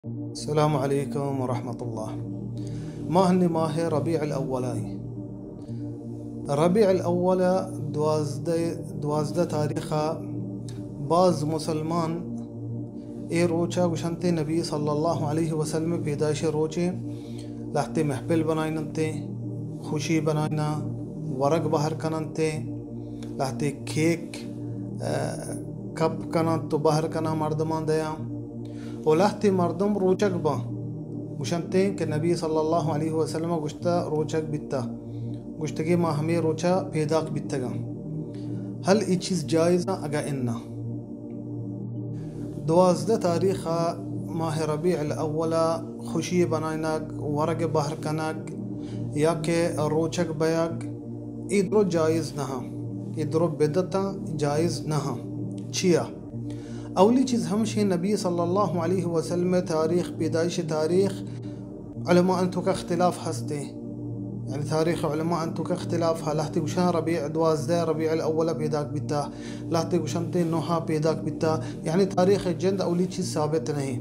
السلام علیکم ورحمۃ اللہ۔ ما ہنی ماہ ربیع الاول آئی۔ ربیع الاول دوازدہ، دوازدہ تاریخ ءَ باز مسلمان اے روچ ءَ گوشنتے نبی صلی اللہ علیہ وسلم پیدائش روچے، لہتے محفل بنائیننتے، خوشی بنائینا، ورگ بہر کننتے، لہتے کیک، آ، کپ کننت تو بہر کناں مردمان دیاں۔ و لہتے مردم روچگ باں، گوشنتے کہ نبی صلی اللہ علیہ وسلم گوشتہ روچگ بیتہ، گوشتگی ما ہمے روچا پیداک بیتگاں۔ ہل ای چیز جائز اگا اناں؟ دوازدہ تاریخ ءَ ماہ ربیع الاول ءَ خوشی بنائینگ، ورگ بہر کنگ یا کہ روچگ بیگ، اے درو جائز نہ ہاں، اے درو بدعتاں، جائز نہ ہاں۔ چیا؟ اولی چیز ہمشی نبی صلی اللہ علیہ وسلم تاریخ، پیدائش تاریخ علماء انتو کا اختلاف ہستے، یعنی تاریخ علماء انتو کا اختلاف ہا۔ لہتے گوشاں ربیع دوازدہ، ربیع الاول پیداک بیتا، لہتے گوشنتے نوہا پیداک بیتا، یعنی تاریخ جند اولی چیز ثابت نہیں۔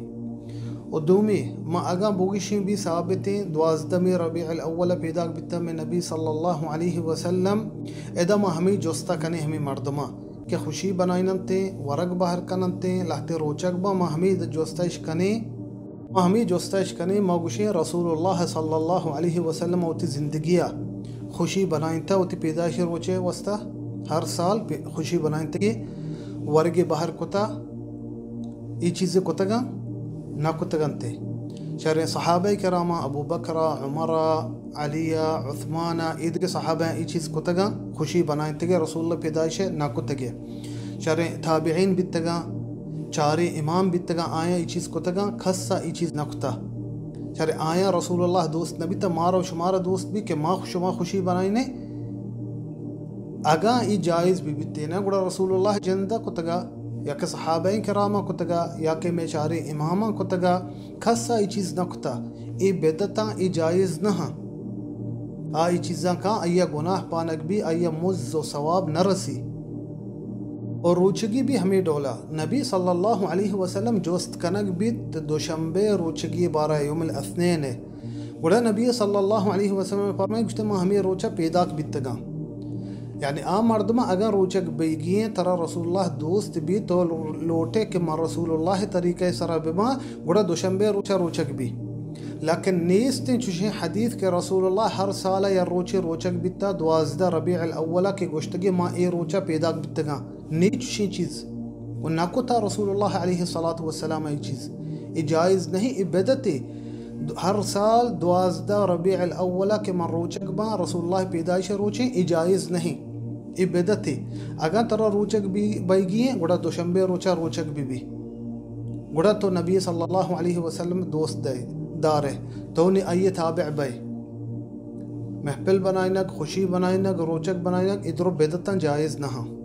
و دومی، ما اگاں بوگشیں بھی ثابتیں دوازدہ میں ربیع الاول پیداک بیتا میں نبی صلی اللہ علیہ وسلم، ادا ما ہمیں جستا کنے ہمیں مردماں کہ خوشی بنائیننتے، ورگ بہر کننتے، لہتے روچگ با، ما ہمیں جستش کنے، ما ہمیں جستش کنے، ما گوشیں رسول اللہ صلی اللہ علیہ وسلم وتی زندگیا خوشی بنائینتا، وتی پیدائش روچے واسطہ ہر سال پی-، خوشی بنائینتگی، ورگ بہر کتا، ای چیز کتگاں نہ کتگنتے۔ شریں صحابہ کرام ابو بکر، عمر، علی، عثمان، ایدگہ صحابہ ای چیز کتگاں، خوشی بنائینتگے، رسول اللہ پیدائش نہ کتگے۔ شریں تابعین بیتگاں، چاریں امام بیتگاں، آیاں ای چیز کتگاں، کسا ای چیز نہ کتا۔ شریں آیاں رسول اللہ دوست نہ بیتا، مارا و شمارا دوست بی کہ ما شما خوشی بنائینے۔ اگاں ای جائز بی بیتینا، گڑا رسول اللہ جندہ کتگا، یا کہ صحابہ کرام کتگا، یا کہ میں چاریں اماماں کتگا، کسا ای چیز نہ کتا۔ ای بدعتاں، ای جائز نہ ہاں۔ آ ای چیزاں کاں، آیا گناہ پانگ بی، آیا مز و ثواب نہ رسی۔ اور روچگی بھی ہمیں ڈولا۔ نبی صلی اللہ علیہ وسلم جوست کنگ بیت دوشنبے روچگی بارہ یوم الاثنین ہے۔ گڑا نبی صلی اللہ علیہ وسلم فرمائے، گوشتے، ما ہمیں روچہ پیداک بیتگاں۔ یعنی آ مردم اگاں روچگ بیگی ہیں، ترا رسول اللہ دوست بی، تو لوٹے کہ ما رسول اللہ طریقہ سرا بباں، گڑا دوشنبے روچہ روچگ بی۔ لیکن نیستیں چوشیں حدیث کہ رسول اللہ ہر سال یا روچے روچگ بیتا، دوازدہ ربیع الاول کہ گوشتگی ما اے روچہ پیداک بیتگاں۔ نی چوشیں چیز و نہ کتا رسول اللہ علیہ الصلوۃ والسلام ای چیز۔ ای جائز نہیں، ای بدعتے۔ ہر سال دوازدہ ربیع الاول کہ من روچگ باں، رسول اللہ پیدائش روچیں، ای جائز نہیں، ای بدعتے۔ اگاں ترا روچگ بی، بیگی ہیں، گڑا دوشنبے روچا روچگ بی بی۔ گڑا تو نبی صلی اللہ علیہ وسلم دوست دے، دارے، تو نی آئیے تابع بے۔ محفل بنائینگ، خوشی بنائینگ، روچگ بنائینگ، ادرو بدعتاں جائز نہ ہاں۔